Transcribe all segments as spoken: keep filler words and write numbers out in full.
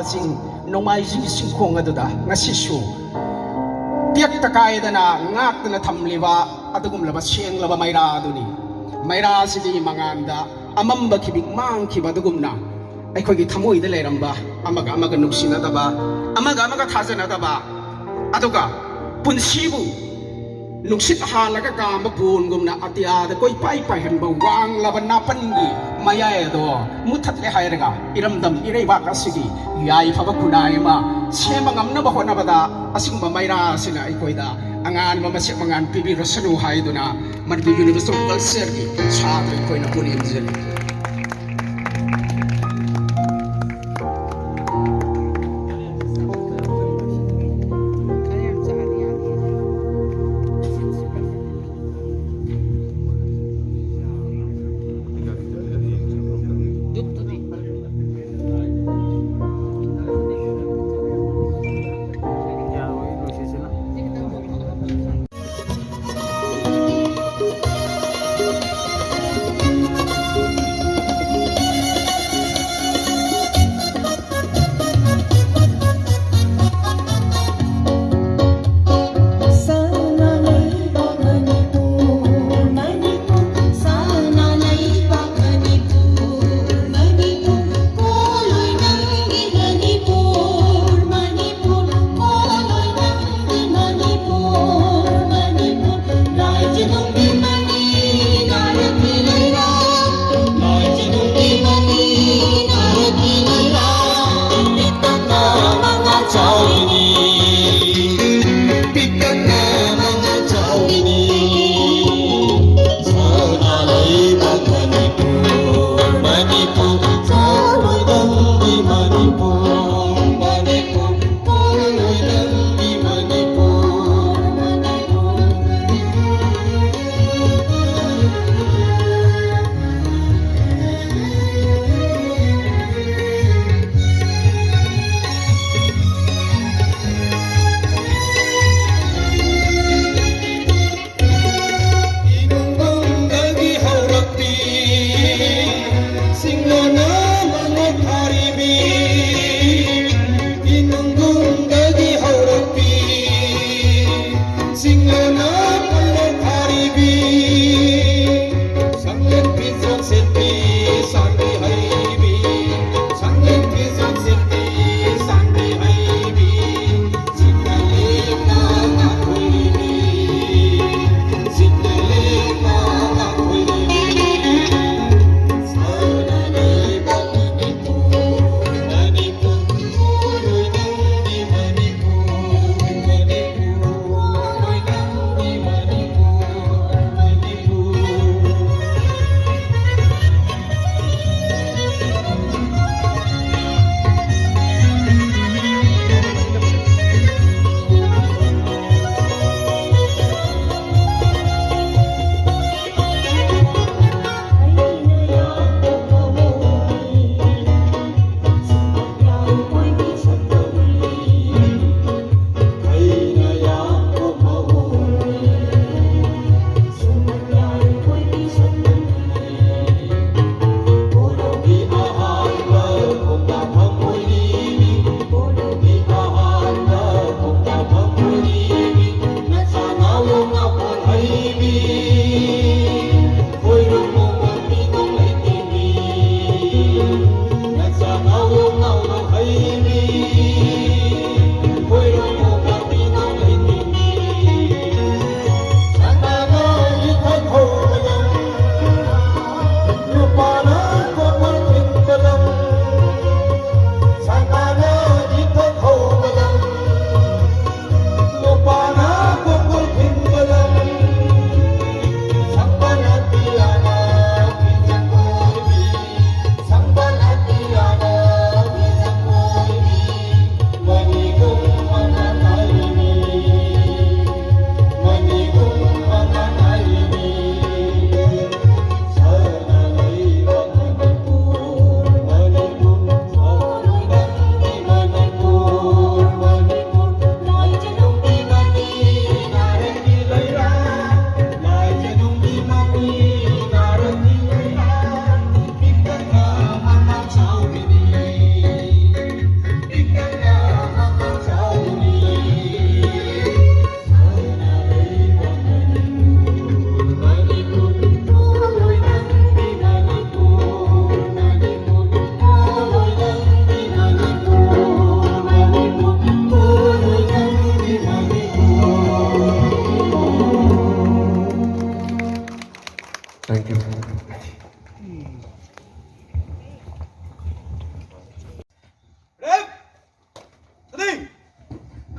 ꯆꯤꯡ ꯅꯣꯡꯃꯥꯏꯖꯤꯡꯒꯤ ꯆꯤꯡꯈꯣꯡ ꯑꯗꯨꯗ ꯉꯁꯤꯁꯨ ꯇꯦꯛꯇ ꯀꯥꯏꯗꯅ ꯉꯥꯛꯇꯨꯅ ꯊꯝꯂꯤꯕ ꯑꯗꯨꯒꯨꯝꯂꯕ ꯁꯦꯡꯂꯕ ꯃꯩꯔꯥ ꯑꯗꯨꯅꯤ꯫ ꯃꯩꯔꯥꯁꯤꯒꯤ ꯃꯉꯥꯟꯗ ꯑꯃꯝꯕ ꯈꯤꯕꯤꯛ ꯃꯥꯡꯈꯤꯕ ꯑꯗꯨꯒꯨꯝꯅ ꯑꯩꯈꯣꯏꯒꯤ ꯊꯃꯣꯏꯗ ꯂꯩꯔꯝꯕ ꯑꯃꯒ ꯑꯃꯒ ꯅꯨꯡꯁꯤꯅꯗꯕ, ꯑꯃꯒ ꯑꯃꯒ ꯊꯥꯖꯅꯗꯕ, ꯑꯗꯨꯒ ꯄꯨꯟꯁꯤꯕꯨ ꯅꯨꯡꯁꯤꯠ ꯍꯥꯜꯂꯒ ꯀꯥꯝꯕ ꯕꯣꯟꯒꯨꯝꯅ ꯑꯇꯤꯌꯥꯗ ꯀꯣꯏꯄꯥꯏ ꯄꯥꯏꯍꯟꯕ ꯋꯥꯡꯂꯕ ꯅꯥꯄꯟꯒꯤ ꯃꯌꯥꯏ ꯑꯗꯣ ꯃꯨꯊꯠꯂꯦ ꯍꯥꯏꯔꯒ ꯏꯔꯝꯗꯝ ꯏꯔꯩꯕꯥꯛ ꯑꯁꯤꯒꯤ ꯌꯥꯏꯐꯕ ꯈꯨꯟꯅꯥꯏ ꯑꯃ ꯁꯦꯝꯕ ꯉꯝꯅꯕ ꯍꯣꯠꯅꯕꯗ ꯑꯁꯤꯒꯨꯝꯕ ꯃꯩꯔꯥ ꯑꯁꯤꯅ ꯑꯩꯈꯣꯏꯗ ꯑꯉꯥꯟꯕ ꯃꯁꯦꯛ ꯃꯉꯥꯜ ꯄꯤꯕꯤꯔꯁꯅꯨ ꯍꯥꯏꯗꯨꯅ ꯃꯅꯤꯄꯨꯔ University of Cultureꯒꯤ ꯁꯥꯇ꯭ꯔ ꯑꯩꯈꯣꯏꯅ ꯄꯨꯅꯦꯝꯖꯔꯤ꯫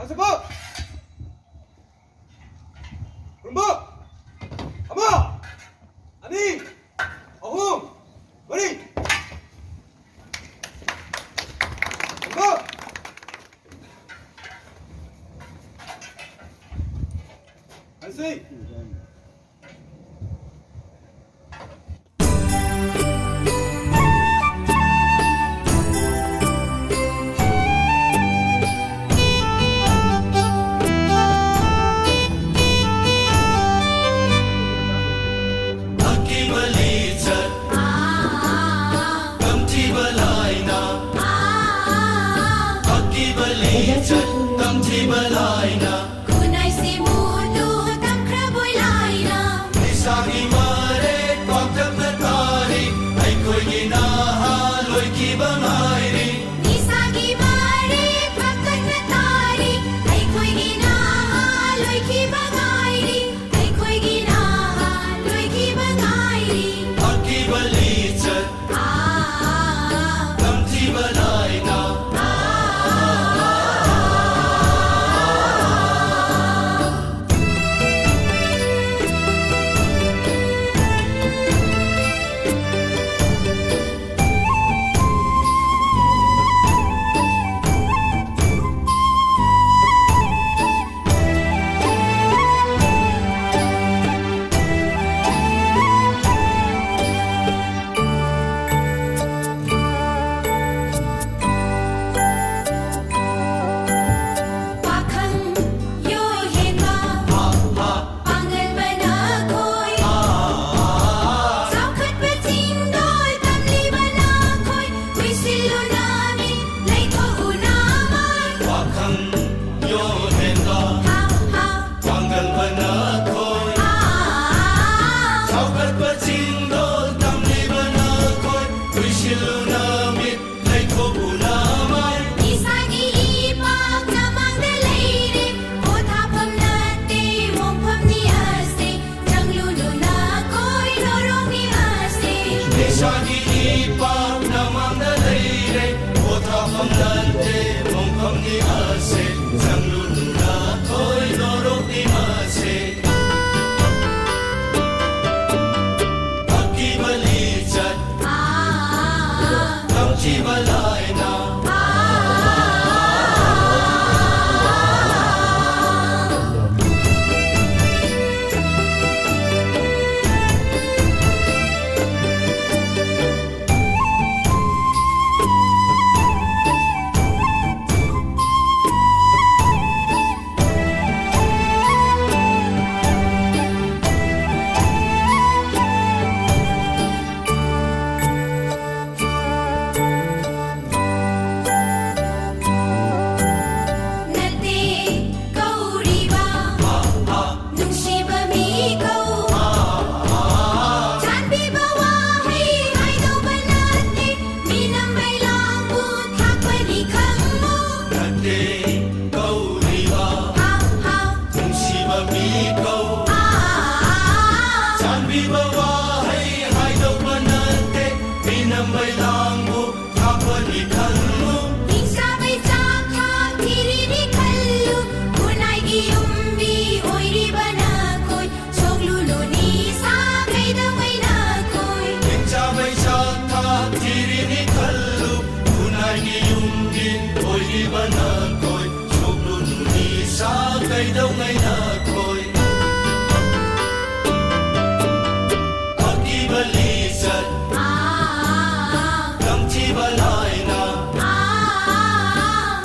ꯍꯧꯖꯤꯛꯐꯥꯎ! ꯈꯨꯔꯨꯝꯕ! ꯑꯃ, ꯑꯅꯤ, ꯑꯍꯨꯝ, ꯃꯔꯤ! ꯈꯨꯔꯨꯝꯕ! ꯍꯟꯁꯤ! ꯑꯀꯤꯕ ꯂꯤꯆꯠ, ꯇꯝꯊꯤꯕ ꯂꯥꯏꯅ꯫ ꯑꯀꯤꯕ ꯂꯤꯆꯠ, ꯇꯝꯊꯤꯕ ꯂꯥꯏꯅ꯫ ꯈꯨꯟꯅꯥꯏꯁꯤ ꯃꯨꯠꯂꯨ ꯇꯝꯈ꯭ꯔꯕꯣꯏ ꯂꯥꯏꯅ꯫ ꯅꯤꯁꯥꯒꯤ ꯃꯔꯦꯛ ꯄꯥꯛꯇꯛꯅ ꯇꯥꯔꯤ, ꯑꯩꯈꯣꯏꯒꯤ ꯅꯍꯥ ꯂꯣꯏꯈꯤꯕ ꯉꯥꯏꯔꯤ꯫ ꯅꯤꯁꯥꯒꯤ ꯃꯔꯦꯛ ꯄꯥꯛꯇꯛꯅ ꯇꯥꯔꯤ, ꯑꯩꯈꯣꯏꯒꯤ ꯅꯍꯥ ꯂꯣꯏꯈꯤꯕ ꯉꯥꯏꯔꯤ, ꯑꯩꯈꯣꯏꯒꯤ ꯅꯍꯥ ꯂꯣꯏꯈꯤꯕ ꯉꯥꯏꯔꯤ꯫ ꯑꯀꯤꯕ ꯂꯤꯆꯠ, ꯇꯝꯊꯤꯕ ꯂꯥꯏꯅ꯫ ꯅꯠꯇꯦ ꯀꯧꯔꯤꯕ ꯅꯨꯡꯁꯤꯕ ꯃꯤ ꯀꯧ꯫ ꯆꯥꯟꯕꯤꯕ ꯋꯥꯍꯩ ꯍꯥꯏꯗꯧꯕ ꯅꯠꯇꯦ, ꯃꯤꯅꯝ ꯃꯩꯂꯥꯡꯕꯨ ꯊꯥꯛꯄꯅꯤ ꯈꯪꯉꯨ꯫ ꯅꯠꯇꯦ ꯀꯧꯔꯤꯕ ꯍꯥ, ꯍꯥ꯫ ꯅꯨꯡꯁꯤꯕ ꯃꯤ ꯀꯧ꯫ ꯆꯥꯟꯕꯤꯕ ꯋꯥꯍꯩ ꯍꯥꯏꯗꯧꯕ ꯅꯠꯇꯦ, ꯃꯤꯅꯝ ꯃꯩꯂꯥꯡꯕꯨ ꯊꯥꯛꯄꯅꯤ ꯈꯜꯂꯨ꯫ ꯍꯤꯡꯆꯥꯕꯩ ꯆꯥꯛ ꯊꯥꯛ ꯊꯤꯔꯤꯅꯤ ꯈꯜꯂꯨ꯫ ꯈꯨꯟꯅꯥꯏꯒꯤ ꯌꯨꯝꯕꯤ ꯑꯣꯏꯔꯤꯕ ꯅꯈꯣꯏ, ꯁꯣꯛꯂꯨꯅꯨ ꯅꯤꯁꯥ ꯀꯩꯗꯧꯉꯩ ꯅꯈꯣꯏ꯫ ꯍꯤꯡꯆꯥꯕꯩ ꯆꯥꯛ ꯊꯥꯛ ꯊꯤꯔꯤꯅꯤ ꯈꯜꯂꯨ꯫ ꯈꯨꯟꯅꯥꯏꯒꯤ ꯌꯨꯝꯕꯤ ꯑꯣꯏꯔꯤꯕ ꯅꯈꯣꯏ, ꯁꯣꯛꯂꯨꯅꯨ ꯅꯤꯁꯥ ꯀꯩꯗꯧꯉꯩ ꯅꯈꯣꯏ꯫ ꯐꯠꯇꯤꯕ ꯂꯤꯆꯠ, ꯇꯝꯊꯤꯕ ꯂꯥꯏꯅ꯫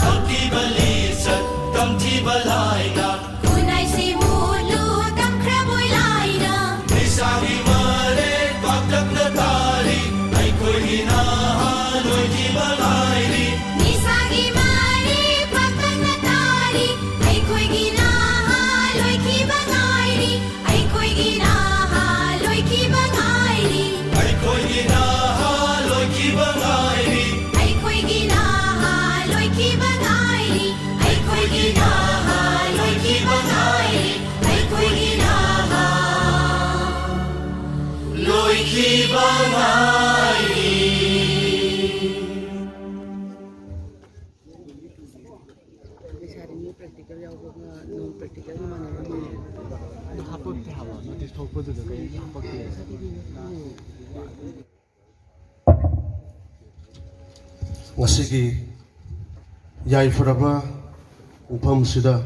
ꯐꯠꯇꯤꯕ ꯂꯤꯆꯠ, ꯇꯝꯊꯤꯕ ꯂꯥꯏꯅ꯫ ꯈꯨꯟꯅꯥꯏꯁꯤ ꯃꯨꯠꯂꯨ ꯇꯝꯈ꯭ꯔꯕꯣꯏ ꯂꯥꯏꯅ꯫ ꯅꯤꯁꯥꯒꯤ ꯃꯔꯦꯛ ꯄꯥꯛꯇꯛꯅ ꯇꯥꯔꯤ, ꯑꯩꯈꯣꯏꯒꯤ ꯅꯍꯥ ꯂꯣꯏꯈꯤꯕ ꯉꯥꯏꯔꯤ꯫ ꯅꯤꯁꯥꯒꯤ ꯃꯔꯦꯛ ꯄꯥꯛꯇꯛꯅ ꯇꯥꯔꯤ, ꯑꯩꯈꯣꯏꯒꯤ ꯅꯍꯥ ꯂꯣꯏꯈꯤꯕ ꯉꯥꯏꯔꯤ꯫ ꯑꯩꯈꯣꯏꯒꯤ ꯅꯍꯥ ꯂꯣꯏꯈꯤꯕ ꯉꯥꯏꯔꯤ꯫ ꯑꯩꯈꯣꯏꯒꯤ ꯅꯍꯥ ꯂꯣꯏꯈꯤꯕ ꯉꯥꯏꯔꯤ꯫ ꯑꯩꯈꯣꯏꯒꯤ ꯅꯍꯥ ꯂꯣꯏꯈꯤꯕ ꯉꯥꯏꯔꯤ꯫ ꯑꯩꯈꯣꯏꯒꯤ ꯅꯍꯥ ꯂꯣꯏꯈꯤꯕ ꯉꯥꯏꯔꯤ꯫ ꯑꯩꯈꯣꯏꯒꯤ ꯅꯍꯥ ꯂꯣꯏꯈꯤꯕ ꯉꯥꯏꯔꯤ꯫ ꯂꯩꯁꯥꯔꯤꯉꯩ ꯄ꯭ꯔꯦꯛꯇꯤꯀꯦꯜ ꯌꯥꯎꯕꯒ ꯅꯣꯟ ꯄ꯭ꯔꯦꯛꯇꯤꯀꯦꯜꯒ ꯃꯥꯟꯅꯔꯝꯃꯦ꯫ ꯑꯗꯨ ꯍꯥꯞꯄꯛꯇꯦ ꯍꯥꯏꯕ, ꯅꯣꯇꯤꯁ ꯊꯣꯛꯄꯗꯨꯗ ꯀꯔꯤꯝꯇ ꯍꯥꯞꯄꯛꯇꯦ꯫ ꯉꯁꯤꯒꯤ ꯌꯥꯏꯐꯔꯕ ꯃꯐꯝꯁꯤꯗ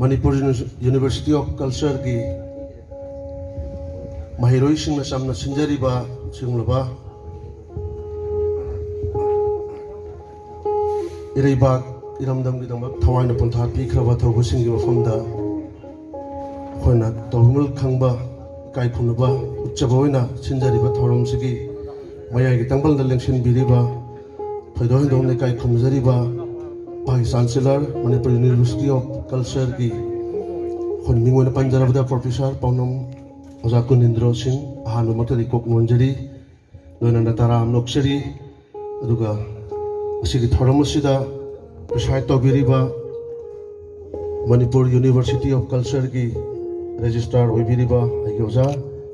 ꯃꯅꯤꯄꯨꯔ University of Cultureꯒꯤ ꯃꯍꯩꯔꯣꯏꯁꯤꯡꯅ ꯆꯝꯅ ꯁꯤꯟꯖꯔꯤꯕ ꯁꯤꯒꯨꯝꯂꯕ ꯏꯔꯩꯕꯥꯛ ꯏꯔꯝꯗꯝꯒꯤꯗꯃꯛ ꯊꯋꯥꯏꯅ ꯄꯣꯟꯊꯥ ꯄꯤꯈ꯭ꯔꯕ ꯊꯧꯕꯁꯤꯡꯒꯤ ꯃꯐꯝꯗ ꯑꯩꯈꯣꯏꯅ ꯇꯧꯕꯤꯃꯜ ꯈꯪꯕ ꯏꯀꯥꯏ ꯈꯨꯝꯅꯕ ꯎꯠꯆꯕ ꯑꯣꯏꯅ ꯁꯤꯟꯖꯔꯤꯕ ꯊꯧꯔꯝꯁꯤꯒꯤ ꯃꯌꯥꯏꯒꯤ ꯇꯪꯕꯜꯗ ꯂꯦꯡꯁꯤꯟꯕꯤꯔꯤꯕ ꯊꯣꯏꯗꯣꯛ ꯍꯦꯟꯗꯣꯛꯅ ꯏꯀꯥꯏ ꯈꯨꯝꯅꯖꯔꯤꯕ Vice Chancellor, Manipur University of Cultureꯒꯤ ꯑꯩꯈꯣꯏꯅ ꯃꯤꯡ ꯑꯣꯏꯅ ꯄꯟꯖꯔꯕꯗ Professor ꯄꯥꯎꯅꯝ ꯑꯣꯖꯥ ꯀꯨꯅꯤꯟꯗ꯭ꯔꯣ ꯁꯤꯡ, ꯑꯍꯥꯟꯕꯃꯛꯇꯗꯤ ꯀꯣꯛ ꯅꯣꯟꯖꯔꯤ, ꯂꯣꯏꯅꯅ ꯇꯔꯥꯝ ꯅꯣꯛꯆꯔꯤ꯫ ꯑꯗꯨꯒ ꯃꯁꯤꯒꯤ ꯊꯧꯔꯝ ꯑꯁꯤꯗ preside ꯇꯧꯕꯤꯔꯤꯕ Manipur University of Cultureꯒꯤ Registrar ꯑꯣꯏꯕꯤꯔꯤꯕ ꯑꯩꯒꯤ ꯑꯣꯖꯥ,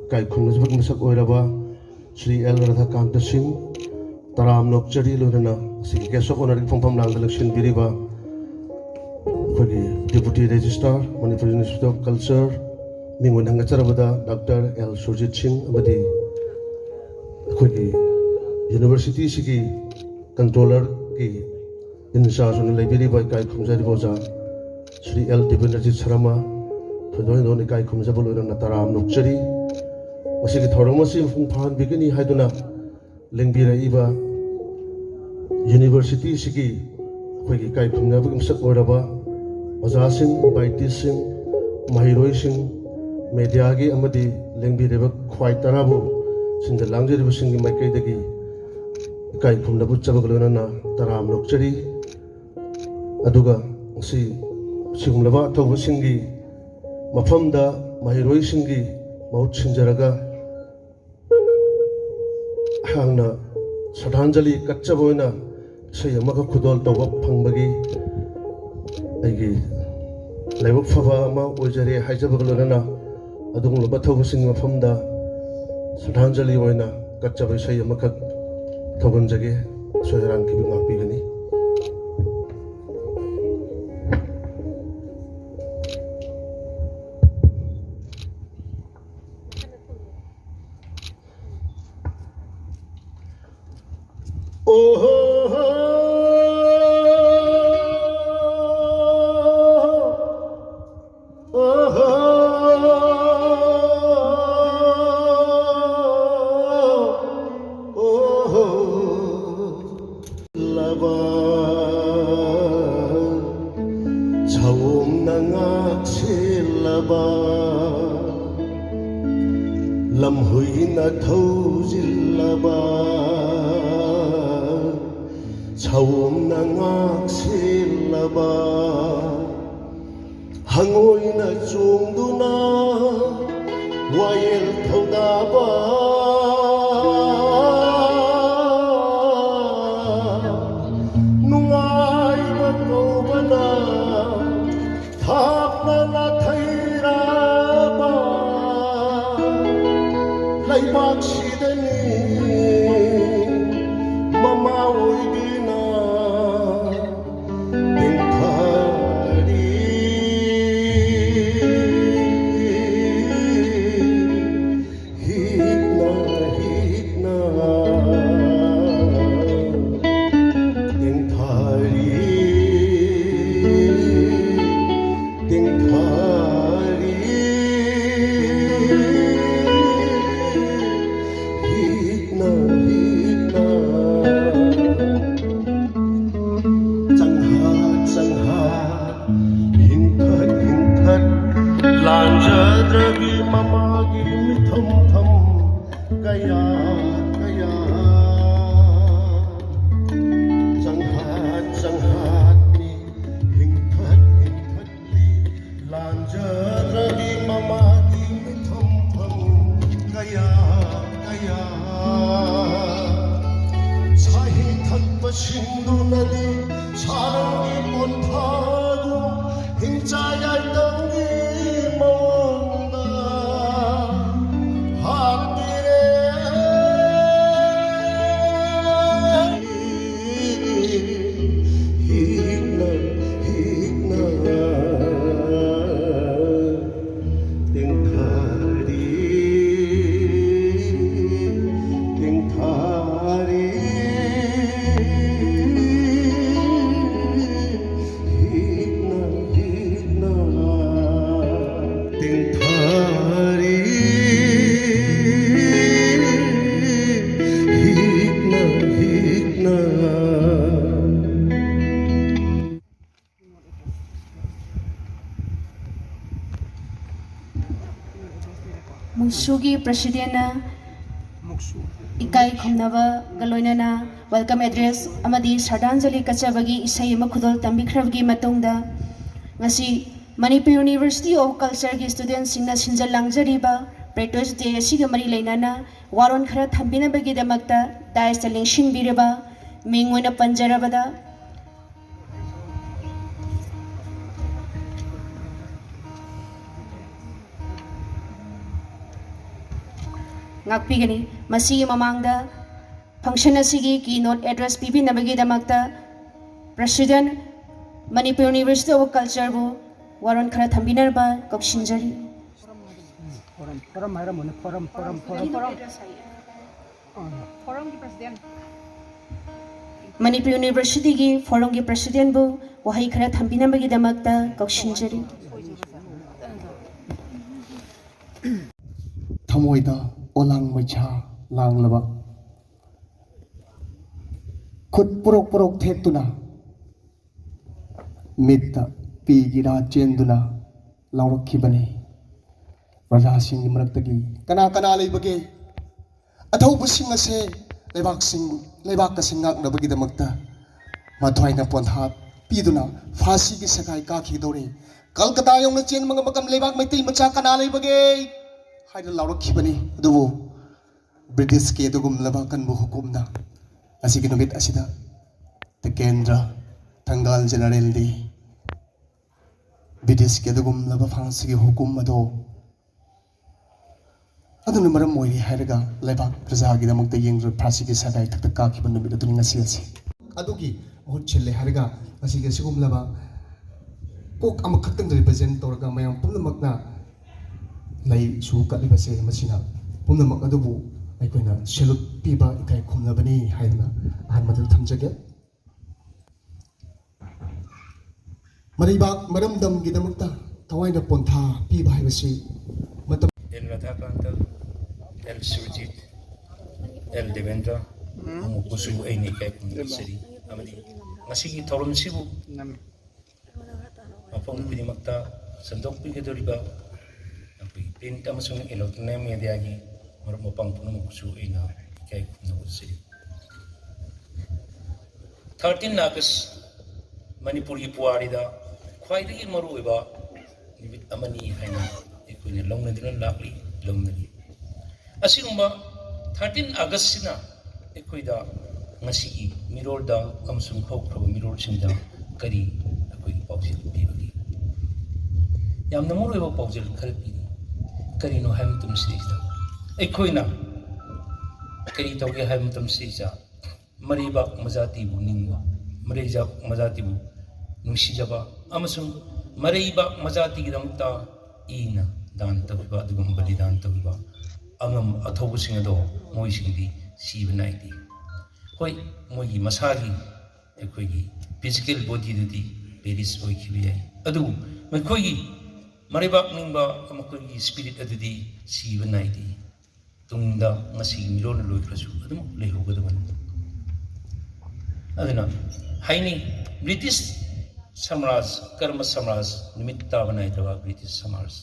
ꯏꯀꯥꯏ ꯈꯨꯝꯅꯖꯕꯒꯤ ꯃꯁꯛ ꯑꯣꯏꯔꯕ ꯁ꯭ꯔꯤ ꯑꯦꯜ ꯔꯥꯙꯥꯀꯥꯟꯇ ꯁꯤꯡ, ꯇꯔꯥꯝ ꯅꯣꯛꯆꯔꯤ꯫ ꯂꯣꯏꯅꯅ ꯃꯁꯤꯒꯤ Guest of Honourꯒꯤ ꯐꯝꯐꯝ ꯂꯥꯡꯗ ꯂꯦꯡꯁꯤꯟꯕꯤꯔꯤꯕ ꯑꯩꯈꯣꯏꯒꯤ Deputy Registrar, Manipur University of Culture, ꯃꯤꯡ ꯑꯣꯏꯅ ꯍꯪꯒꯠꯆꯔꯕꯗ ꯗꯥꯛꯇꯔ ꯑꯦꯜ ꯁꯨꯔꯖꯤꯠ ꯁꯤꯡ ꯑꯃꯗꯤ ꯑꯩꯈꯣꯏꯒꯤ Universityꯁꯤꯒꯤ Controllerꯒꯤ in charge ꯑꯣꯏꯅ ꯂꯩꯕꯤꯔꯤꯕ ꯏꯀꯥꯏ ꯈꯨꯝꯖꯔꯤꯕ ꯑꯣꯖꯥ ꯁ꯭ꯔꯤ ꯑꯦꯜ ꯗꯤꯕꯦꯟꯗ꯭ꯔꯖꯤꯠ ꯁꯔꯃ, ꯊꯣꯏꯗꯣꯛ ꯍꯦꯟꯗꯣꯛꯅ ꯏꯀꯥꯏ ꯈꯨꯝꯖꯕ ꯂꯣꯏꯅꯅ ꯇꯔꯥꯝ ꯅꯣꯛꯆꯔꯤ꯫ ꯃꯁꯤꯒꯤ ꯊꯧꯔꯝ ꯑꯁꯤ ꯃꯄꯨꯡ ꯐꯥꯍꯟꯕꯤꯒꯅꯤ ꯍꯥꯏꯗꯨꯅ ꯂꯦꯡꯕꯤꯔꯛꯏꯕ Universityꯁꯤꯒꯤ ꯑꯩꯈꯣꯏꯒꯤ ꯏꯀꯥꯏ ꯈꯨꯝꯅꯕꯒꯤ ꯃꯁꯛ ꯑꯣꯏꯔꯕ ꯑꯣꯖꯥꯁꯤꯡ, inviteeꯁꯤꯡ, ꯃꯍꯩꯔꯣꯏꯁꯤꯡ, mediaꯒꯤ ꯑꯃꯗꯤ ꯂꯦꯡꯕꯤꯔꯤꯕ ꯈ꯭ꯋꯥꯏ ꯇꯔꯥꯕꯨ ꯁꯤꯟꯖ ꯂꯥꯡꯖꯔꯤꯕꯁꯤꯡꯒꯤ ꯃꯥꯏꯀꯩꯗꯒꯤ ꯏꯀꯥꯏ ꯈꯨꯝꯅꯕ ꯎꯠꯆꯕꯒ ꯂꯣꯏꯅꯅ ꯇꯔꯥꯝ ꯅꯣꯛꯆꯔꯤ꯫ ꯑꯗꯨꯒ ꯉꯁꯤ ꯁꯤꯒꯨꯝꯂꯕ ꯑꯊꯧꯕꯁꯤꯡꯒꯤ ꯃꯐꯝꯗ ꯃꯍꯩꯔꯣꯏꯁꯤꯡꯒꯤ ꯃꯍꯨꯠ ꯁꯤꯟꯖꯔꯒ ꯑꯩꯍꯥꯛꯅ ꯁ꯭ꯔꯗꯥꯟꯖꯂꯤ ꯀꯠꯆꯕ ꯑꯣꯏꯅ ꯏꯁꯩ ꯑꯃꯈꯛ ꯈꯨꯗꯣꯜ ꯇꯧꯕ ꯐꯪꯕꯒꯤ ꯑꯩꯒꯤ ꯂꯥꯏꯕꯛ ꯐꯕ ꯑꯃ ꯑꯣꯏꯖꯔꯦ ꯍꯥꯏꯖꯕꯒ ꯂꯣꯏꯅꯅ ꯑꯗꯨꯒꯨꯝꯂꯕ ꯊꯧꯕꯁꯤꯡꯒꯤ ꯃꯐꯝꯗ ꯁ꯭ꯔꯗꯥꯟꯖꯂꯤ ꯑꯣꯏꯅ ꯀꯠꯆꯕ ꯏꯁꯩ ꯑꯃꯈꯛ ꯊꯧꯒꯟꯖꯒꯦ꯫ ꯑꯁꯣꯏ ꯑꯔꯥꯟ ꯀꯩꯕꯤꯛ ꯉꯥꯛꯄꯤꯒꯅꯤ꯫ ꯑꯣꯍꯣ, ꯑꯣꯍꯣ, ꯑꯣꯍꯣ꯫ ꯂꯕ, ꯁꯑꯣꯝꯅ ꯉꯥꯛꯁꯦꯜꯂꯕ, ꯂꯝꯍꯨꯏꯅ ꯊꯧꯖꯤꯜꯂꯕ, ꯁꯑꯣꯝꯅ ꯉꯥꯛꯁꯦꯜꯂꯕ, ꯍꯉꯣꯏꯅ ꯆꯣꯡꯗꯨꯅ ꯋꯥꯌꯦꯜ ꯊꯧꯗꯥꯕ, ꯅꯨꯡꯉꯥꯏꯕ ꯀꯧꯕꯅ ꯊꯥꯞꯅ ꯅꯥꯊꯩꯔꯕ ꯂꯩꯕꯥꯛꯁꯤꯗꯅꯤ ꯃꯃꯥ ꯑꯣꯏꯕꯤꯅ ꯇꯦꯡꯊꯥꯔꯤ꯫ ꯍꯤꯛꯅ ꯍꯤꯛꯅ ꯇꯦꯡꯊꯥꯔꯤ, ꯇꯦꯡꯊꯥꯔꯤ꯫ ꯍꯤꯛꯅ ꯍꯤꯛꯅ ꯆꯪꯍꯠ ꯆꯪꯍꯠ, ꯍꯤꯡꯊꯠ ꯍꯤꯡꯊꯠ, ꯂꯥꯟꯖꯗ꯭ꯔꯕꯤ ꯃꯃꯥꯒꯤ ꯃꯤꯊꯝ ꯊꯝ ꯀꯌꯥ ꯀꯌꯥ ꯆꯪꯍꯠ ꯆꯪꯍꯠꯅꯤ, ꯍꯤꯡꯊꯠ ꯍꯤꯡꯊꯠꯂꯤ꯫ ꯂꯥꯟꯖꯗ꯭ꯔꯕꯤ ꯃꯃꯥꯒꯤ ꯃꯤꯊꯝ ꯊꯝ ꯀꯌꯥ ꯀꯌꯥ ꯁꯥꯍꯤꯡ ꯊꯛꯄꯁꯤꯡꯗꯨꯅꯗꯤ ꯁꯥꯔꯪꯒꯤ ꯄꯣꯟꯊꯥꯒꯨꯝ ꯍꯤꯡꯆꯥ ꯌꯥꯏꯇꯝꯒꯤ ꯃꯑꯣꯡꯗ ꯍꯥꯠꯄꯤꯔꯦ꯫ ꯍꯤꯛꯅ ꯍꯤꯛꯅ ꯇꯦꯡꯊꯥꯔꯤ, ꯇꯦꯡꯊꯥꯔꯤ꯫ ꯁꯨꯒꯤ ꯄ꯭ꯔꯁꯤꯗꯦꯟꯅ ꯏꯀꯥꯏ ꯈꯨꯝꯅꯕꯒ ꯂꯣꯏꯅꯅ welcome address ꯑꯃꯗꯤ ꯁ꯭ꯔꯗꯥꯟꯖꯂꯤ ꯀꯠꯆꯕꯒꯤ ꯏꯁꯩ ꯑꯃ ꯈꯨꯗꯣꯜ ꯇꯝꯕꯤꯈ꯭ꯔꯕꯒꯤ ꯃꯇꯨꯡꯗ, ꯉꯁꯤ Manipur University of Cultureꯒꯤ studentꯁꯤꯡꯅ ꯁꯤꯟꯖ ꯂꯥꯡꯖꯔꯤꯕ Patriots Day ꯑꯁꯤꯒ ꯃꯔꯤ ꯂꯩꯅꯅ ꯋꯥꯔꯣꯜ ꯈꯔ ꯊꯝꯕꯤꯅꯕꯒꯤꯗꯃꯛꯇ daisꯇ ꯂꯦꯡꯁꯤꯟꯕꯤꯔꯕ, ꯃꯤꯡ ꯑꯣꯏꯅ ꯄꯟꯖꯔꯕꯗ, ꯉꯥꯛꯄꯤꯒꯅꯤ꯫ ꯃꯁꯤꯒꯤ ꯃꯃꯥꯡꯗ function ꯑꯁꯤꯒꯤ keynote address ꯄꯤꯕꯤꯅꯕꯒꯤꯗꯃꯛꯇ President, Manipur University of Cultureꯕꯨ ꯋꯥꯔꯣꯜ ꯈꯔ ꯊꯝꯕꯤꯅꯕ ꯀꯧꯁꯤꯟꯖꯔꯤ꯫ Forum, forum ꯍꯥꯏꯔꯝꯃꯣꯅꯦ, forum, forum, forum. Forumꯒꯤ president꯫ Manipur Universityꯒꯤ forumꯒꯤ presidentꯕꯨ ꯋꯥꯍꯩ ꯈꯔ ꯊꯝꯕꯤꯅꯕꯒꯤꯗꯃꯛꯇ ꯀꯧꯁꯤꯟꯖꯔꯤ꯫ ꯊꯃꯣꯏꯗ ꯑꯣꯂꯥꯡ ꯃꯩꯁꯥ ꯂꯥꯡꯂꯕ, ꯈꯨꯠ ꯄꯨꯔꯣꯛ ꯄꯨꯔꯣꯛ ꯊꯦꯛꯇꯨꯅ ꯃꯤꯠꯇ ꯄꯤꯒꯤꯔꯥ ꯆꯦꯟꯗꯨꯅ ꯂꯥꯎꯔꯛꯈꯤꯕꯅꯤ꯫ ꯄ꯭ꯔꯖꯥꯁꯤꯡꯒꯤ ꯃꯔꯛꯇꯒꯤ ꯀꯅꯥ ꯀꯅꯥ ꯂꯩꯕꯒꯦ? ꯑꯊꯧꯕꯁꯤꯡ ꯑꯁꯦ ꯂꯩꯕꯥꯛꯁꯤꯡ, ꯂꯩꯕꯥꯛ ꯑꯁꯤ ꯉꯥꯛꯅꯕꯒꯤꯗꯃꯛꯇ ꯃꯊ꯭ꯋꯥꯏꯅ ꯄꯣꯟꯊꯥ ꯄꯤꯗꯨꯅ ꯐꯥꯁꯤꯒꯤ ꯁꯒꯥꯏ ꯀꯥꯈꯤꯗꯧꯔꯦ꯫ ꯀꯜꯀꯇꯥ ꯌꯧꯅ ꯆꯦꯟꯕ ꯉꯝꯕ ꯀꯝ-, ꯂꯩꯕꯥꯛ ꯃꯩꯇꯩ ꯃꯆꯥ ꯀꯅꯥ ꯂꯩꯕꯒꯦ ꯍꯥꯏꯅ ꯂꯥꯎꯔꯛꯈꯤꯕꯅꯤ꯫ ꯑꯗꯨꯕꯨ ꯕ꯭ꯔꯤꯇꯤꯁꯀꯤ ꯑꯗꯨꯒꯨꯝꯂꯕ ꯑꯀꯟꯕ ꯍꯨꯀꯨꯝꯅ ꯉꯁꯤꯒꯤ ꯅꯨꯃꯤꯠ ꯑꯁꯤꯗ ꯇꯤꯀꯦꯟꯗ꯭ꯔ ꯊꯪꯒꯥꯜ ꯖꯦꯅꯔꯦꯜꯗꯤ ꯕ꯭ꯔꯤꯇꯤꯁꯀꯤ ꯑꯗꯨꯒꯨꯝꯂꯕ ꯐꯥꯁꯤꯒꯤ ꯍꯨꯀꯨꯝ ꯑꯗꯣ ꯑꯗꯨꯅ ꯃꯔꯝ ꯑꯣꯏꯔꯦ ꯍꯥꯏꯔꯒ ꯂꯩꯕꯥꯛ ꯄ꯭ꯔꯖꯥꯒꯤꯗꯃꯛꯇ ꯌꯦꯡꯗꯨꯅ ꯐꯥꯁꯤꯒꯤ ꯁꯒꯥꯏ ꯊꯛꯇ ꯀꯥꯈꯤꯕ ꯅꯨꯃꯤꯠ ꯑꯗꯨꯅꯤ ꯉꯁꯤ ꯑꯁꯤ꯫ ꯑꯗꯨꯒꯤ ꯃꯍꯨꯠ ꯁꯤꯜꯂꯦ ꯍꯥꯏꯔꯒ ꯉꯁꯤꯒꯤ ꯑꯁꯤꯒꯨꯝꯂꯕ ꯀꯣꯛ ꯑꯃꯈꯛꯇꯪ represent ꯇꯧꯔꯒ ꯃꯌꯥꯝ ꯄꯨꯝꯅꯃꯛꯅ ꯂꯩꯁꯨ ꯀꯠꯂꯤꯕꯁꯦ ꯃꯁꯤꯅ ꯄꯨꯝꯅꯃꯛ ꯑꯗꯨꯕꯨ ꯑꯩꯈꯣꯏꯅ salute ꯄꯤꯕ ꯏꯀꯥꯏ ꯈꯨꯝꯅꯕꯅꯤ ꯍꯥꯏꯗꯨꯅ ꯑꯍꯥꯟꯕꯗ ꯊꯝꯖꯒꯦ꯫ ꯃꯔꯩꯕꯥꯛ ꯃꯔꯝꯗꯝꯒꯤꯗꯃꯛꯇ ꯊꯋꯥꯏꯅ ꯄꯣꯟꯊꯥ ꯄꯤꯕ ꯍꯥꯏꯕꯁꯤ ꯃꯇꯝ L ꯔꯥꯙꯥꯀꯥꯟꯇ, L Surjit, L Debendra, ꯑꯃꯨꯛꯄꯁꯨ ꯑꯩꯅ ꯏꯀꯥꯏ ꯈꯨꯝꯅꯖꯔꯤ꯫ ꯑꯃꯗꯤ ꯉꯁꯤꯒꯤ ꯊꯧꯔꯝꯁꯤꯕꯨ ꯃꯐꯝ ꯈꯨꯗꯤꯡꯃꯛꯇ ꯁꯟꯗꯣꯛꯄꯤꯒꯗꯧꯔꯤꯕ ꯑꯩꯈꯣꯏꯒꯤ ꯄ꯭ꯔꯤꯟꯠ ꯑꯃꯁꯨꯡ ꯏꯂꯦꯛꯇ꯭ꯔꯣꯅꯤꯛ ꯃꯦꯗꯤꯌꯥꯒꯤ ꯃꯔꯨꯞ ꯃꯄꯥꯡ ꯄꯨꯝꯅꯃꯛꯄꯨꯁꯨ ꯑꯩꯅ ꯏꯀꯥꯏ ꯈꯨꯝꯅꯕ ꯎꯠꯆꯔꯤ꯫ ꯊꯥꯔꯇꯤꯟ ꯑꯥꯒꯁ ꯃꯅꯤꯄꯨꯔꯒꯤ ꯄꯨꯋꯥꯔꯤꯗ ꯈ꯭ꯋꯥꯏꯗꯒꯤ ꯃꯔꯨꯑꯣꯏꯕ ꯅꯨꯃꯤꯠ ꯑꯃꯅꯤ ꯍꯥꯏꯅ ꯑꯩꯈꯣꯏꯅ ꯂꯧꯅꯗꯨꯅ ꯂꯥꯛꯂꯤ, ꯂꯧꯅꯔꯤ꯫ ꯑꯁꯤꯒꯨꯝꯕ ꯊꯥꯔꯇꯤꯟ ꯑꯥꯒꯁꯁꯤꯅ ꯑꯩꯈꯣꯏꯗ ꯉꯁꯤꯒꯤ ꯃꯤꯔꯣꯜꯗ ꯑꯃꯁꯨꯡ ꯍꯧꯈ꯭ꯔꯕ ꯃꯤꯔꯣꯜꯁꯤꯡꯗ ꯀꯔꯤ ꯑꯩꯈꯣꯏꯒꯤ ꯄꯥꯎꯖꯦꯜ ꯄꯤꯕꯒꯦ? ꯌꯥꯝꯅ ꯃꯔꯨꯑꯣꯏꯕ ꯄꯥꯎꯖꯦꯜ ꯈꯔ ꯄꯤꯔꯤ꯫ ꯀꯔꯤꯅꯣ ꯍꯥꯏꯕ ꯃꯇꯝꯁꯤꯗꯩꯁꯤꯗ ꯑꯩꯈꯣꯏꯅ ꯀꯔꯤ ꯇꯧꯒꯦ ꯍꯥꯏꯕ ꯃꯇꯝꯁꯤꯗꯩꯁꯤꯗ ꯃꯔꯩꯕꯥꯛ ꯃꯖꯥꯇꯤꯕꯨ ꯅꯤꯡꯕ, ꯃꯔꯩꯕꯥꯛ ꯃꯖꯥꯇꯤꯕꯨ ꯅꯨꯡꯁꯤꯖꯕ ꯑꯃꯁꯨꯡ ꯃꯔꯩꯕꯥꯛ ꯃꯖꯥꯇꯤꯒꯤꯗꯃꯛꯇ ꯏꯅ ꯗꯥꯟ ꯇꯧꯈꯤꯕ, ꯑꯗꯨꯒꯨꯝꯕ ꯕꯂꯤꯗꯥꯟ ꯇꯧꯈꯤꯕ ꯑꯉꯝ ꯑꯊꯧꯕꯁꯤꯡ ꯑꯗꯣ ꯃꯣꯏꯁꯤꯡꯗꯤ ꯁꯤꯕ ꯅꯥꯏꯗꯦ꯫ ꯍꯣꯏ, ꯃꯣꯏꯒꯤ ꯃꯁꯥꯒꯤ ꯑꯩꯈꯣꯏꯒꯤ ꯐꯤꯖꯤꯀꯦꯜ ꯕꯣꯗꯤꯗꯨꯗꯤ ꯄꯦꯔꯤꯁ ꯑꯣꯏꯈꯤꯕ ꯌꯥꯏ, ꯑꯗꯨꯕꯨ ꯃꯈꯣꯏꯒꯤ ꯃꯔꯩꯕꯥꯛ ꯅꯤꯡꯕ, ꯃꯈꯣꯏꯒꯤ ꯁ꯭ꯄꯤꯔꯤꯠ ꯑꯗꯨꯗꯤ ꯁꯤꯕ ꯅꯥꯏꯗꯦ꯫ ꯇꯨꯡꯗ ꯉꯁꯤꯒꯤ ꯃꯤꯔꯣꯜꯅ ꯂꯣꯏꯈ꯭ꯔꯁꯨ ꯑꯗꯨꯝ ꯂꯩꯍꯧꯒꯗꯕꯅꯤ꯫ ꯑꯗꯨꯅ ꯍꯥꯏꯅꯩ, ꯕ꯭ꯔꯤꯇꯤꯁ ꯁꯝꯔꯥꯖ, ꯀꯔꯝꯕ ꯁꯝꯔꯥꯖ? ꯅꯨꯃꯤꯠ ꯇꯥꯕ ꯅꯥꯏꯗꯕ ꯕ꯭ꯔꯤꯇꯤꯁ ꯁꯝꯔꯥꯖ꯫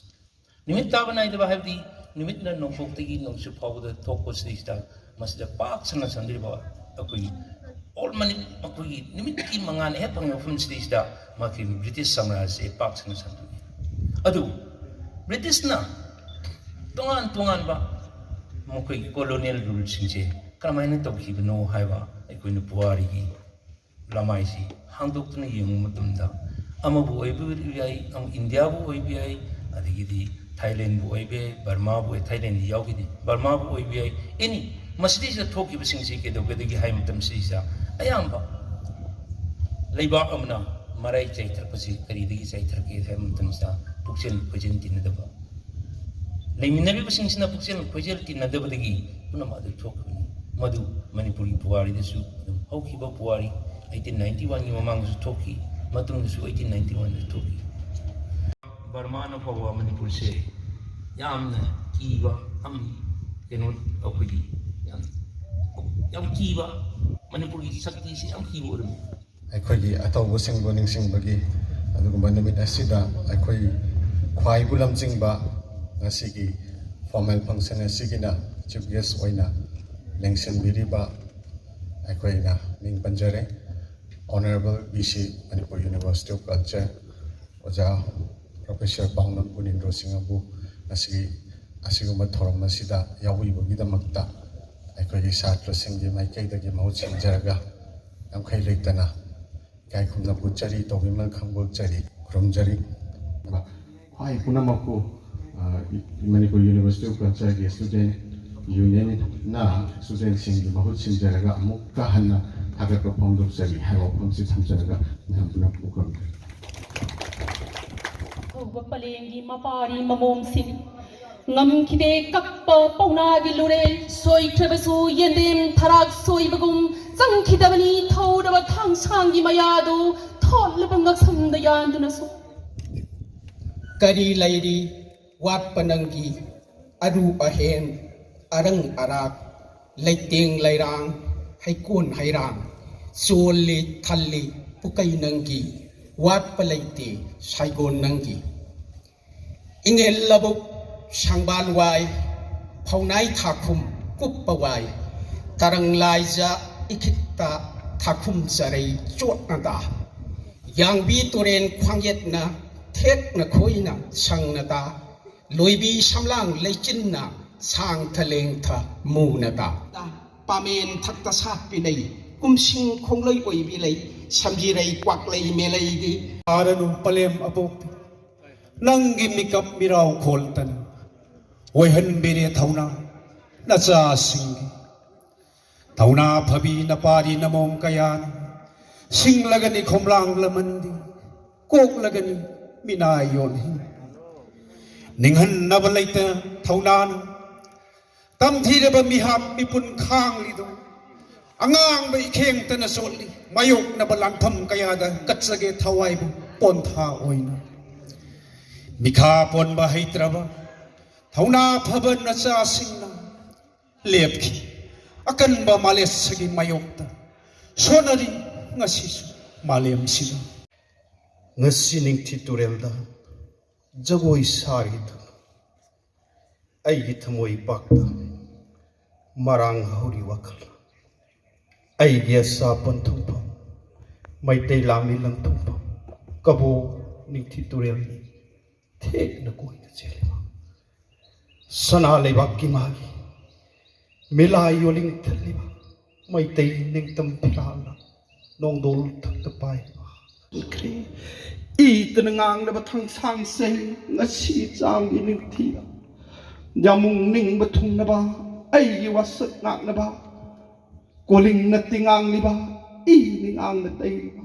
ꯅꯨꯃꯤꯠ ꯇꯥꯕ ꯅꯥꯏꯗꯕ ꯍꯥꯏꯕꯗꯤ ꯅꯨꯃꯤꯠꯅ ꯅꯣꯡꯄꯣꯛꯇꯒꯤ ꯅꯣꯡꯆꯨꯞ ꯐꯥꯎꯕꯗ ꯊꯣꯛꯄꯁꯤꯗꯩꯁꯤꯗ ꯃꯁꯤꯗ ꯄꯥꯛ ꯁꯟꯅ ꯁꯟꯗꯣꯛꯏꯕ ꯑꯩꯈꯣꯏꯒꯤ ꯑꯣꯜ ꯃꯅꯤ, ꯑꯩꯈꯣꯏꯒꯤ ꯅꯨꯃꯤꯠꯀꯤ ꯃꯉꯥꯜ ꯍꯦꯛ ꯐꯪꯉꯤꯕ ꯃꯐꯝꯁꯤꯗꯩꯁꯤꯗ ꯃꯥꯒꯤ ꯕ꯭ꯔꯤꯇꯤꯁ ꯁꯝꯔꯥꯖ꯭ꯌꯁꯦ ꯄꯥꯛ ꯁꯟꯅ ꯁꯟꯗꯣꯛꯏ꯫ ꯑꯗꯨ ꯕ꯭ꯔꯤꯇꯤꯁꯅ ꯇꯣꯉꯥꯟ ꯇꯣꯉꯥꯟꯕ ꯃꯈꯣꯏꯒꯤ ꯀꯣꯂꯣꯅꯤꯌꯦꯜ ꯔꯨꯜꯁꯤꯡꯁꯦ ꯀꯔꯝꯍꯥꯏꯅ ꯇꯧꯈꯤꯕꯅꯣ ꯍꯥꯏꯕ ꯑꯩꯈꯣꯏꯅ ꯄꯨꯋꯥꯔꯤꯒꯤ ꯂꯃꯥꯏꯁꯤ ꯍꯥꯡꯗꯣꯛꯇꯨꯅ ꯌꯦꯡꯕ ꯃꯇꯝꯗ ꯑꯃꯕꯨ ꯑꯣꯏꯕ ꯌꯥꯏ, ꯑꯃ ꯏꯟꯗꯤꯌꯥꯕꯨ ꯑꯣꯏꯕ ꯌꯥꯏ, ꯑꯗꯒꯤꯗꯤ ꯊꯥꯏꯂꯦꯟꯕꯨ ꯑꯣꯏꯕ ꯌꯥꯏ, ꯕꯔꯃꯥꯕꯨ ꯑꯣꯏ-, ꯊꯥꯏꯂꯦꯟꯗꯤ ꯌꯥꯎꯈꯤꯗꯦ, ꯕꯔꯃꯥꯕꯨ ꯑꯣꯏꯕ ꯌꯥꯏ, ꯑꯦꯅꯤ ꯃꯁꯤꯗꯩꯁꯤꯗ ꯊꯣꯛꯈꯤꯕꯁꯤꯡꯁꯤ ꯀꯩꯗꯧꯒꯗꯒꯦ ꯍꯥꯏꯕ ꯃꯇꯝꯁꯤꯗꯩꯁꯤꯗ ꯑꯌꯥꯝꯕ ꯂꯩꯕꯥꯛ ꯑꯃꯅ ꯃꯔꯥꯏ ꯆꯩꯊꯔꯛꯄꯁꯤ ꯀꯔꯤꯗꯒꯤ ꯆꯩꯊꯔꯛꯀꯦ ꯍꯥꯏꯕ ꯃꯇꯝꯁꯤꯗ ꯄꯨꯛꯆꯦꯜ ꯈꯣꯏꯖꯦꯜ ꯇꯤꯟꯅꯗꯕ, ꯂꯩꯃꯤꯟꯅꯔꯤꯕꯁꯤꯡꯁꯤꯅ ꯄꯨꯛꯆꯦꯜ ꯈꯣꯏꯖꯦꯜ ꯇꯤꯟꯅꯗꯕꯗꯒꯤ ꯄꯨꯝꯅꯃꯛ ꯑꯗꯨ ꯊꯣꯛꯈꯤꯕꯅꯤ꯫ ꯃꯗꯨ ꯃꯅꯤꯄꯨꯔꯒꯤ ꯄꯨꯋꯥꯔꯤꯗꯁꯨ ꯑꯗꯨꯝ ꯍꯧꯈꯤꯕ ꯄꯨꯋꯥꯔꯤ ꯑꯩꯠꯇꯤꯟ ꯅꯥꯏꯟꯇꯤ ꯋꯥꯟꯒꯤ ꯃꯃꯥꯡꯗꯁꯨ ꯊꯣꯛꯈꯤ, ꯃꯇꯨꯡꯗꯁꯨ ꯑꯩꯠꯇꯤꯟ ꯅꯥꯏꯟꯇꯤ ꯋꯥꯟꯗꯁꯨ ꯊꯣꯛꯈꯤ꯫ ꯕꯔꯃꯥꯅ ꯐꯥꯎꯕ ꯃꯅꯤꯄꯨꯔꯁꯦ ꯌꯥꯝꯅ ꯀꯤꯕ ꯑꯃ, ꯀꯩꯅꯣ, ꯑꯩꯈꯣꯏꯒꯤ ꯌꯥꯝ, ꯌꯥꯝ ꯀꯤꯕ, ꯃꯅꯤꯄꯨꯔꯒꯤ ꯁꯛꯇꯤꯁꯤ ꯌꯥꯝ ꯀꯤꯕ ꯑꯣꯏꯔꯝꯃꯤ꯫ ꯑꯩꯈꯣꯏꯒꯤ ꯑꯇꯧꯕꯁꯤꯡꯕꯨ ꯅꯤꯡꯁꯤꯡꯕꯒꯤ ꯑꯗꯨꯒꯨꯝꯕ ꯅꯨꯃꯤꯠ ꯑꯁꯤꯗ ꯑꯩꯈꯣꯏ ꯈ꯭ꯋꯥꯏꯕꯨ ꯂꯝꯖꯤꯡꯕ ꯉꯁꯤꯒꯤ formal function ꯑꯁꯤꯒꯤꯅ chief guest ꯑꯣꯏꯅ ꯂꯦꯡꯁꯤꯟꯕꯤꯔꯤꯕ ꯑꯩꯈꯣꯏꯅ ꯃꯤꯡ ꯄꯟꯖꯔꯦ, Honourable V C Manipur University of Culture, ꯑꯣꯖꯥ Professor ꯄꯥꯎꯅꯝ ꯒꯨꯅꯤꯟꯗ꯭ꯔꯣ ꯁꯤꯡꯍꯕꯨ ꯉꯁꯤꯒꯤ ꯑꯁꯤꯒꯨꯝꯕ ꯊꯧꯔꯝ ꯑꯁꯤꯗ ꯌꯥꯎꯕꯤꯕꯒꯤꯗꯃꯛꯇ ꯑꯩꯈꯣꯏꯒꯤ ꯁꯥꯇ꯭ꯔꯁꯤꯡꯒꯤ ꯃꯥꯏꯀꯩꯗꯒꯤ ꯃꯍꯨꯠ ꯁꯤꯟꯖꯔꯒ ꯉꯝꯈꯩ ꯂꯩꯇꯅ ꯏꯀꯥꯏ ꯈꯨꯝꯅꯕ ꯎꯠꯆꯔꯤ, ꯇꯧꯕꯤꯃꯜ ꯈꯪꯕ ꯎꯠꯆꯔꯤ, ꯈꯨꯔꯨꯝꯖꯔꯤ꯫ ꯍꯥꯏ ꯄꯨꯝꯅꯃꯛꯄꯨ, ꯑ, ꯃꯅꯤꯄꯨꯔ University of Culture ꯒꯤ Student Union ꯅ student ꯁꯤꯡꯒꯤ ꯃꯍꯨꯠ ꯁꯤꯟꯖꯔꯒ ꯑꯃꯨꯛꯀ ꯍꯟꯅ ꯊꯥꯒꯠꯄ ꯐꯣꯡꯗꯣꯛꯆꯔꯤ ꯍꯥꯏꯕ ꯋꯥꯐꯝꯁꯤ ꯊꯝꯖꯔꯒ ꯃꯌꯥꯝ ꯄꯨꯝꯅꯃꯛꯄꯨ ꯈꯨꯔꯨꯝꯖꯔꯤ꯫ ꯍꯧꯕ ꯄꯂꯦꯝꯒꯤ ꯃꯄꯥꯔꯤ ꯃꯃꯣꯝꯁꯤꯡ, ꯉꯝꯈꯤꯗꯦ ꯀꯞꯄ ꯄꯧꯅꯥꯒꯤ ꯂꯨꯔꯦꯜ, ꯁꯣꯏꯈ꯭ꯔꯕꯁꯨ ꯌꯦꯟꯗꯦꯝ ꯊꯔꯥꯛ ꯁꯣꯏꯕꯒꯨꯝ, ꯆꯪꯈꯤꯗꯕꯅꯤ ꯊꯧꯔꯕ ꯊꯥꯡꯁꯥꯡꯒꯤ ꯃꯌꯥꯗꯨ, ꯊꯣꯠꯂꯕ ꯉꯛꯁꯝꯗ ꯌꯥꯟꯗꯨꯅꯁꯨ꯫ ꯀꯔꯤ ꯂꯩꯔꯤ ꯋꯥꯠꯄ ꯅꯪꯒꯤ? ꯑꯔꯨ ꯑꯍꯦꯟ, ꯑꯔꯪ ꯑꯔꯥꯛ, ꯂꯩꯇꯦꯡ ꯂꯩꯔꯥꯡ, ꯍꯩꯀꯣꯟ ꯍꯩꯔꯥꯡ, ꯆꯣꯜꯂꯤ ꯊꯜꯂꯤ ꯄꯨꯀꯩ ꯅꯪꯒꯤ, ꯋꯥꯠꯄ ꯂꯩꯇꯦ ꯁꯥꯏꯒꯣꯟ ꯅꯪꯒꯤ꯫ ꯏꯉꯦꯜ ꯂꯧꯕꯨꯛ ꯁꯪꯕꯥꯜ ꯋꯥꯏ, ꯐꯧꯅꯥꯏ ꯊꯥꯈꯨꯝ ꯀꯨꯞꯄ ꯋꯥꯏ, ꯇꯔꯪ ꯂꯥꯏꯖ ꯏꯈꯤꯠꯇ ꯊꯥꯈꯨꯝ ꯆꯔꯩ ꯆꯣꯠꯅꯗ, ꯌꯥꯡꯕꯤ ꯇꯨꯔꯦꯟ ꯈ꯭ꯋꯥꯡꯌꯦꯠꯅ ꯊꯦꯛꯅ ꯈꯣꯏꯅ ꯁꯪꯅꯗ, ꯂꯣꯏꯕꯤ ꯁꯝꯂꯥꯡ ꯂꯩꯆꯤꯟꯅ ꯁꯥꯡꯊ ꯂꯦꯡꯊ ꯃꯨꯅꯗ꯫ ꯄꯥꯃꯦꯟ ꯊꯛꯇ ꯁꯥꯠꯄꯤ ꯂꯩ, ꯀꯨꯝꯁꯤꯡ ꯈꯣꯡꯂꯩ ꯑꯣꯏꯕꯤ ꯂꯩ, ꯁꯝꯖꯤꯔꯩ ꯀ꯭ꯋꯥꯛꯂꯩ ꯃꯦꯂꯩꯒꯤ꯫ ꯇꯥꯔꯅꯨ ꯄꯂꯦꯝ ꯑꯄꯣꯛꯄꯤ, ꯅꯪꯒꯤ ꯃꯤꯀꯞ ꯃꯤꯔꯥꯎ ꯈꯣꯜꯇꯅ ꯑꯣꯏꯍꯟꯕꯤꯔꯦ ꯊꯧꯅꯥ ꯅꯆꯥꯁꯤꯡꯒꯤ꯫ ꯊꯧꯅꯥ ꯐꯕꯤ ꯅꯄꯥꯔꯤ ꯅꯃꯣꯝ ꯀꯌꯥꯅ ꯁꯤꯡꯂꯒꯅꯤ ꯈꯣꯝꯂꯥꯡ ꯂꯃꯟꯗꯤ, ꯀꯣꯛꯂꯒꯅꯤ ꯃꯤꯅꯥꯏ ꯌꯣꯟꯍꯤꯡ꯫ ꯅꯤꯡꯍꯟꯅꯕ ꯂꯩꯇ ꯊꯧꯅꯥꯅ ꯇꯝꯊꯤꯔꯕ ꯃꯤꯍꯥꯠ ꯃꯤꯄꯨꯟ ꯈꯥꯡꯂꯤꯗꯣ, ꯑꯉꯥꯡꯕ ꯏꯈꯦꯡꯇꯅ ꯆꯣꯠꯂꯤ꯫ ꯃꯥꯌꯣꯛꯅꯕ ꯂꯥꯟꯐꯝ ꯀꯌꯥꯗ ꯀꯠꯆꯒꯦ ꯊꯋꯥꯏꯕꯨ ꯄꯣꯟꯊꯥ ꯑꯣꯏꯅ꯫ ꯃꯤꯈꯥ ꯄꯣꯟꯕ ꯍꯩꯇ꯭ꯔꯕ ꯊꯧꯅꯥ ꯐꯕ ꯅꯆꯥꯁꯤꯡꯅ ꯂꯦꯞꯈꯤ꯫ ꯑꯀꯟꯕ ꯃꯥꯂꯦꯁꯒꯤ ꯃꯥꯌꯣꯛꯇ ꯁꯣꯟꯅꯔꯤ ꯉꯁꯤꯁꯨ ꯃꯥꯂꯦꯝꯁꯤꯗ꯫ ꯉꯁꯤ ꯅꯤꯡꯊꯤ ꯇꯨꯔꯦꯜꯗ ꯖꯒꯣꯏ ꯁꯥꯔꯤꯗꯨ ꯑꯩꯒꯤ ꯊꯃꯣꯏ ꯄꯥꯛꯇ ꯃꯔꯥꯡ ꯍꯧꯔꯤ ꯋꯥꯈꯜ꯫ ꯑꯩꯒꯤ ꯑꯁꯥ ꯄꯟꯊꯨꯡꯐꯝ, ꯃꯩꯇꯩ ꯂꯥꯟꯃꯤ ꯂꯪꯊꯨꯡꯐꯝ, ꯀꯕꯣ ꯅꯤꯡꯊꯤ ꯇꯨꯔꯦꯜꯒꯤ ꯊꯦꯛꯅ ꯀꯣꯏꯅ ꯆꯦꯜꯂꯤꯕ, ꯁꯅꯥ ꯂꯩꯕꯥꯛꯀꯤ ꯃꯥꯒꯤ ꯃꯤꯂꯥꯏ ꯌꯣꯜꯂꯤꯡ ꯊꯜꯂꯤꯕ ꯃꯩꯇꯩ ꯅꯤꯡꯇꯝ ꯐꯤꯔꯥꯜꯅ ꯅꯣꯡꯗꯣꯜ ꯊꯛꯇ ꯄꯥꯏꯕ꯫ ꯏꯇꯅ ꯉꯥꯡꯂꯕ ꯊꯥꯡꯁꯥꯡꯁꯦ ꯉꯁꯤ ꯆꯥꯝꯒꯤ ꯅꯤꯡꯊꯤꯅ ꯌꯥꯃꯨꯡ ꯅꯤꯡꯕ ꯊꯨꯡꯅꯕ ꯑꯩꯒꯤ ꯋꯥꯁꯛ ꯉꯥꯛꯅꯕ ꯀꯣꯂꯤꯡ ꯅꯠꯇꯦ ꯉꯥꯡꯂꯤꯕ, ꯏꯅꯤ ꯉꯥꯡꯅ ꯇꯩꯔꯤꯕ꯫